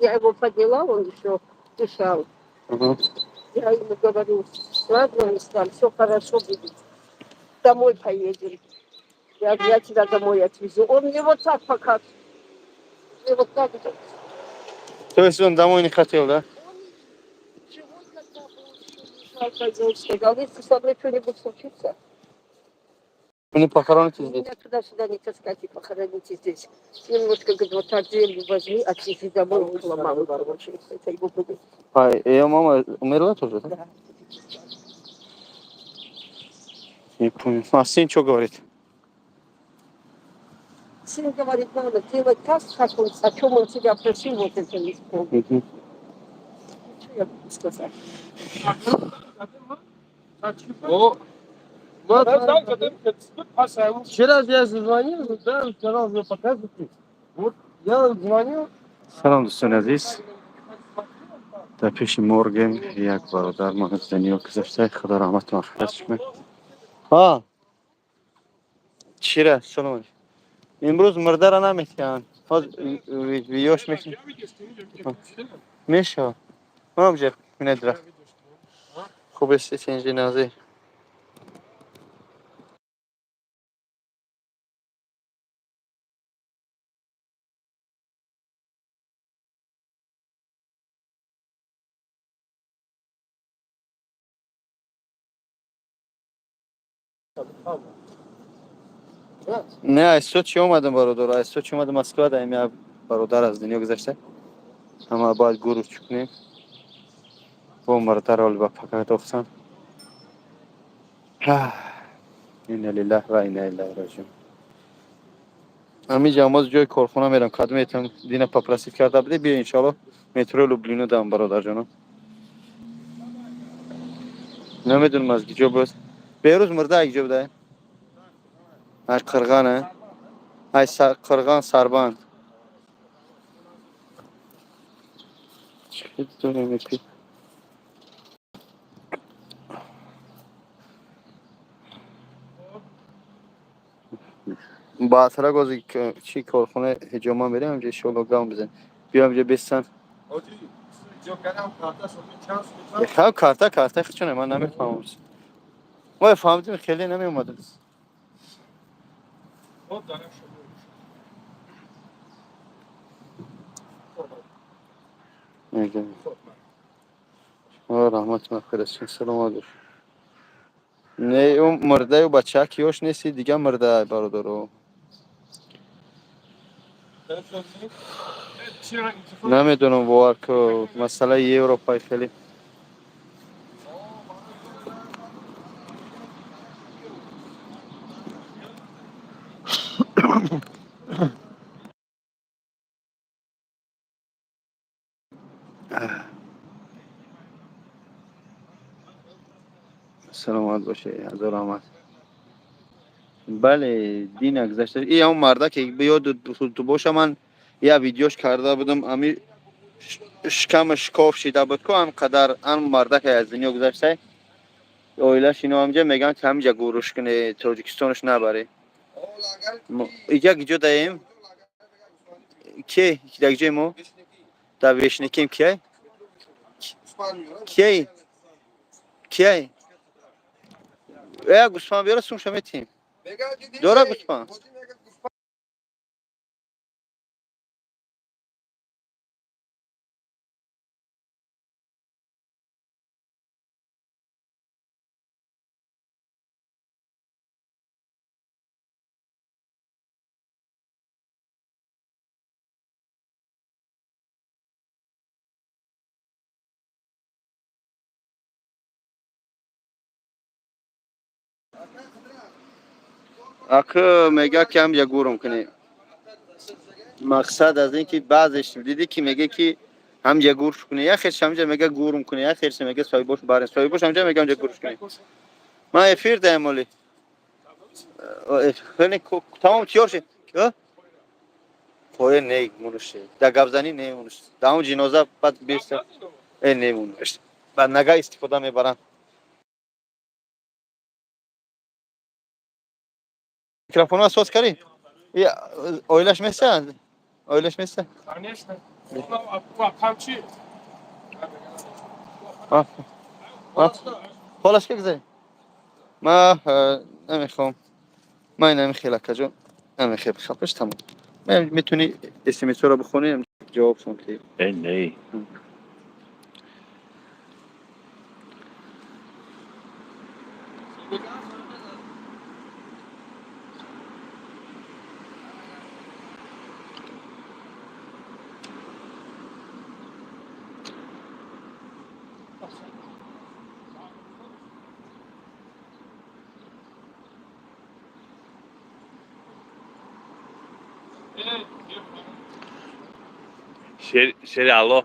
Я его подняла, он еще дышал. Я ему говорю: ладно, Ислам, все хорошо будет. Домой поедем. Я тебя домой отвезу. Он мне вот так показывает. Мне вот так вот. То есть он домой не хотел, да? Он живой когда был, еще лежал, пойдет, сказал, если со мной что-нибудь случится, Не похороните здесь. Меня туда-сюда не таскать и похороните здесь. Немножко, говорит, вот так землю возьми, отвези домой, около мамы, короче. Это его будет. А ее мама умерла тоже, да? Да. Не понял. А сын что говорит? Сын говорит, надо делать так, как он, о чем он тебя просил, вот это исполнить. Мгм. Что я могу сказать? О, Вчера я звонил, да, сказал, что показывайте. Вот я звонил. Салом, дӯстони азиз, дар пеши моргем як бародар мо аз дунё гузашта, худо раҳмату мағфиратш кунад. А чира, салом, имрӯз мурдара наметиҳанд, ёш мешавад мамҷа минедра. Хуб аст, инҷи. Не, аз Сочи омадам, бародар, аз Сочи омадам Москва. Даем як бародар аз дунё гузашта, ҳама бояд гурӯ чукнем бо мурдаро ба пакадохсан. Инна лиллаҳ ва инна илайҳи роҷиун. Ҳамин ҷамоз ҷои корхона мерам, кадметам дина попросить карда буде, биё, иншоалло, метро Люблино дам, бародарҷоно. Намедонам, аз киҷо боз берӯз мурда, аз киҷо буда? Ай Қирған, ай Қирған Сарбанд. Чӣ дорем эпи? Баъдтара гози чӣ корхона ҳиҷома мерем, ҳамҷа иншоалло гам бизанем. Биё, ҳамҷа бесан. Хав, карта, карта хичоне, ман намефаҳмам. Мо фаҳмидем, хеле намеомадам. Мегӯям. Раҳмат, мағфират, саломат бош. Не, ӯ мурдаю бачаак ёш нести, дига мурда, бародаро. Намедонам, бовар ку, масъалаи Европа хеле. Саломат бошед, ҳазор раҳмат. Бале, дина гузашта и ҳамон марда ки ёд ту боша, ман як видеош карда будам, ами шикамаш шикоф шида буд ку ан қадар, ан марда ки аз дунё гузашта, оилаш ино ҳамҷа мегӯянд, ки ҳамҷа гӯруш куне, Тоҷикистонаш набаре. Иҷа киҷо даем? Ке дар ҷои мо дар Вешникем кияй, кияй, кияй? Э, гӯсфанд биёра, сумша метиҳем. Дора гӯсфанд? Акы мега, ки ҳамҷа гурум кунӣ. Мақсад аз ин ки баъзеш дидӣ, ки мега, ки ҳамҷа гурш кунӣ, як хелш ҳамҷа мега гурум кунӣ, як хелш мега соҳибош барен, соҳибош ҳамҷа мега ҳамҷа гурш кунӣ. Ман эфир даем оли. Хеле тамом тиёр шид. Қоя не мунуше. Да гапзанӣ не мунуш. Да ҳамун ҷиноза баъд беста. Э, не мунуш. Баъд нага истифода мебаранд. Микрофонро соз кардӣ? Оилаш меса? Оилаш меса? Конечно. Қамчи. Ҳолаш гузарем. Ма намехоҳам. Ман намехел, акаҷон. Намехел, хапаш, тамом. Метавонӣ смсро бихонӣ, ҷавоб сон. Э, не. Шери Аллоҳ.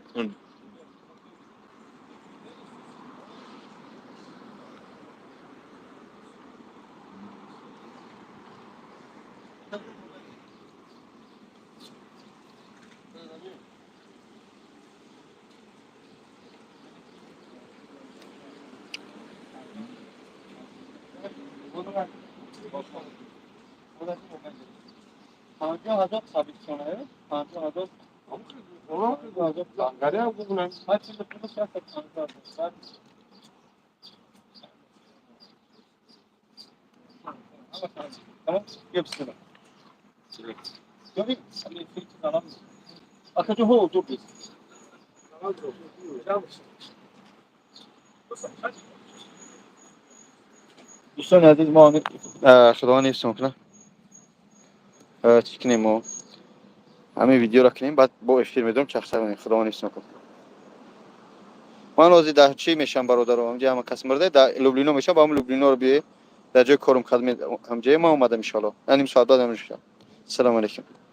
50 000 сабитшонае, 50 000. Лангариам гугнам. Ҳар чизи худаш якта 50 000. Тамом, бия, бисмилла. Акаҷо, ҳо, дур бис. Дӯстони азиз, мо худованд ҳифзтон кунад. Чӣ кунем, мо ҳамин видеоро кунем, баъд бо эфир медорем, чахча кунем. Худованд ҳифзтон кунад. Ман ҳозир дар чӣ мешам, бародаро? Ҳамҷа ҳама кас мурда, дар Люблино мешам, ба ҳам Люблиноро биёе, дар ҷои корум, ҳамҷае ман омадам, иншоалло ним соат баъд ҳам мешам. Салому алайкум.